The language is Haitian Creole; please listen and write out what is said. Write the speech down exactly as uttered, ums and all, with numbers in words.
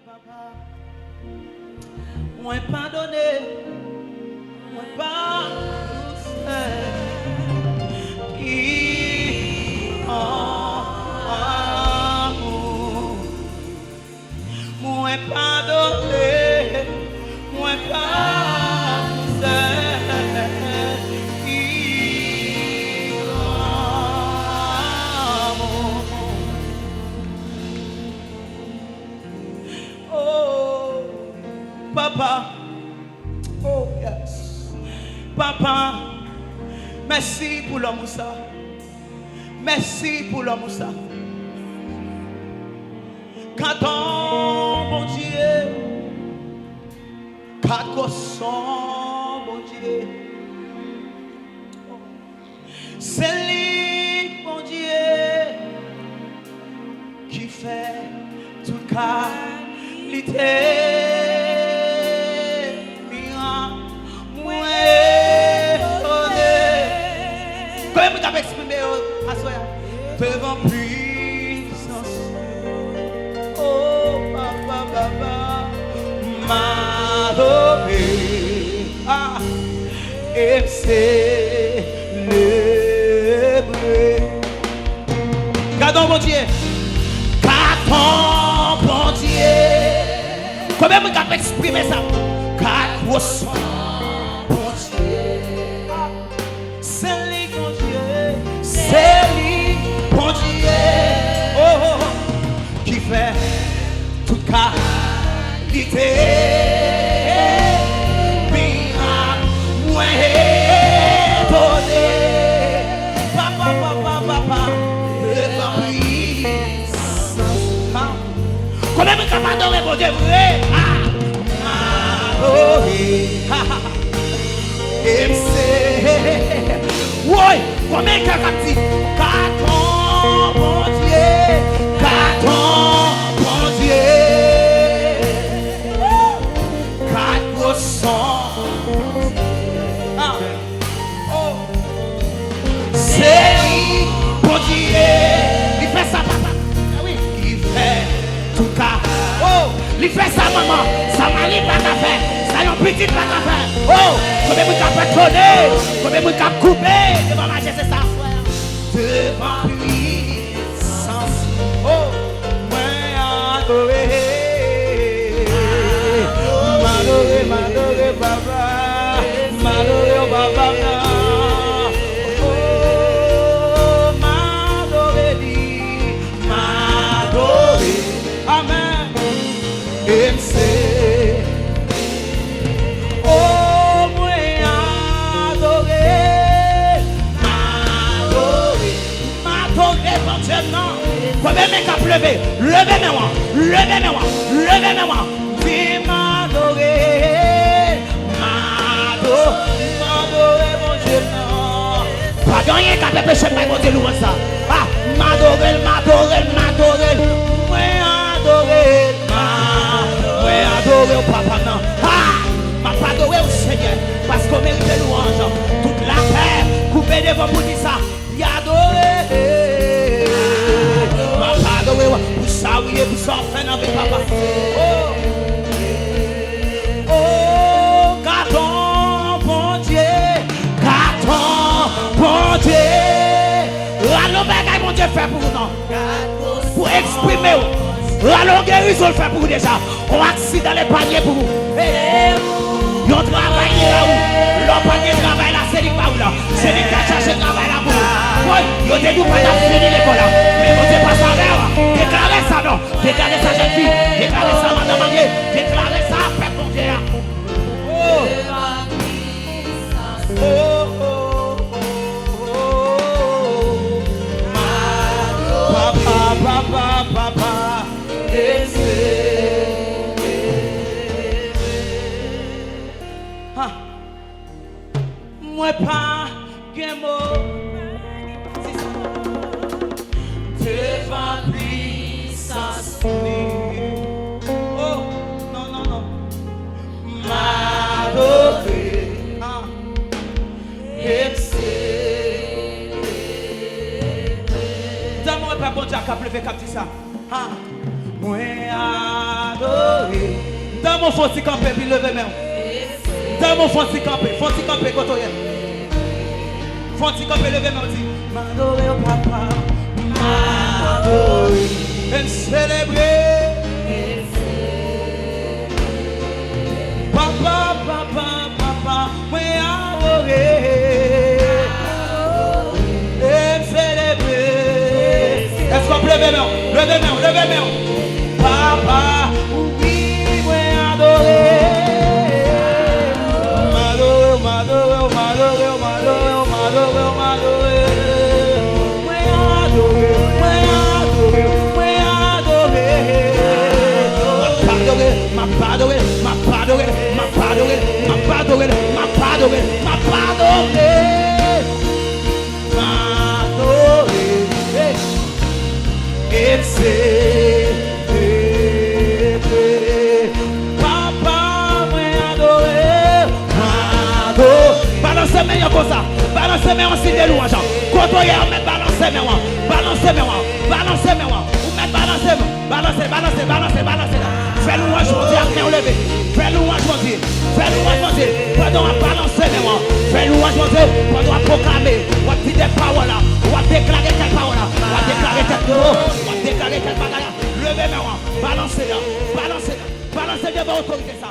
Papa, mwen padone, mwen pa pouse. Ki gran amou. Mwen padone, mwen pa pouse. Ki gran amou. Oh, papa. Oh, yes. Papa, mèsi pou lanmou sa. Mèsi pou lanmou sa. Gadon Bondye. Gad gwoson Bondye. Se li Bondye ki fè tout kalite mirak. Mwen etone. Konbyen moun k ap eksprime yo aswè a? Devan pwisans ou. Oh, papa, papa, m adore. Ah. E m selebre. Gadon Bondye. Gadon Bondye. Konbyen moun k ap eksprime sa? Gad gwoson Bondye. Se li Bondye. Se li Bondye. Oh, oh, oh. Ki fè tout kalite mirak. Mwen etone. Papa, papa, papa. Devan pwisans. Ha. Konbyen moun k ap adore Bondye vre? Ah. M adore. Ha, ha, ha. E m se. Woy, konbyen kè k ap di, gadon Bondye, gadon Bondye. Gad gwoson. Ah. Oh. Se li Bondye. Li fè sa, papa. Ah wi. Li fè tout ka. Oh, li fè sa manman, sa mari pa ka fè, sa yon pitit pa ka fè. Oh, konbyen moun k ap etone, konbyen moun k ap koupe devan majeste sa? Devan pwisans. Oh, mwen adore. M adore, m adore, papa. M adore w, papa m nan. Oh, m adore li. M adore. Amèn. E m se. Oh, mwen adore. M adore. M adore Bondye m nan. Konbyen men k ap leve? Leve men w an. Leve men w an. Leve men w an. Di m adore. M adore. M adore Bondye m nan. Pa gen anyen k ap anpeche m bay Bondye louwanj sa. Ah, m adore l, m adore l, m adore l. Mwen adore l. Ah, mwen adore w, papa m nan. Ah, m ap adore w, Senyè, paske w merite louwanj. Tout latè koupe devan w pou di sa. Y adore. M ap adore w pou sa w ye, pou sa w fè nan vi papa. Oh. Oh, gadon Bondye, gadon Bondye. Rale yon bagay Bondye fè pou ou non. Pou eksprime w. Rale yon gerizon l fè pou ou deja. Yon aksidan l epanye pou ou. Hey. Yon travay li ba ou. Lè w pa t gen travay la, se li k ba ou la. Se li k t al chache travay la pou ou. Woy, yo te di w pa t ap fini lekòl la. Men Bondye pase avè w. Deklare sa non. Deklare sa jèn fi. Deklare sa madanm marye. Deklare sa pèp Bondye a. Oh. Oh, oh, oh, oh, oh. Papa, papa, papa. Ha. Mwen pa gen mo. Devan pwisans li. Oh, non, non, non. M adore. Ah. E m selebre. Tèlman mwen pa Bondye k ap leve, k ap di sa. Ha. Mwen adore. Dalmon, fè yon ti kanpe, epi leve men w. Dalmon, fè yon ti kanpe, fè yon ti kanpe kote w ye. Fè yon ti kanpe, leve men w, di: M adore w, papa, m adore w. E m selebre. Papa, papa, papa, mwen adore. E m selebre. Èske w ap leve men w? Leve men w, leve men w. Papa, wi, mwen adore. M adore, m adore, m adore, m adore, m adore, m adore. Mwen adore, mwen adore, mwen adore. M ap adore, m ap adore, m ap adore, m ap adore, m ap adore, m ap adore, m ap adore. M adore, e m selebre. Papa, mwen adore, m adore. Balanse men yo konsa. Balanse men w an siy de lwanj. Kote w ye a, ou mèt balanse men w an. Balanse men w an. Balanse men w an. Ou mèt balanse men w. Balanse, balanse, balanse, balanse. Fè lwanj Bondye ak men w leve. Fè lwanj Bondye. Fè lwanj Bondye. Pandan w ap balanse men w an, fè lwanj Bondye. Pandan w ap pwoklame, w ap di de pawòl la. W ap deklare kèk pawòl la. W ap deklare kèk mo. W ap deklare kèk bagay la. Leve men w an. Balanse la. Balanse la. Balanse devan otorite sa.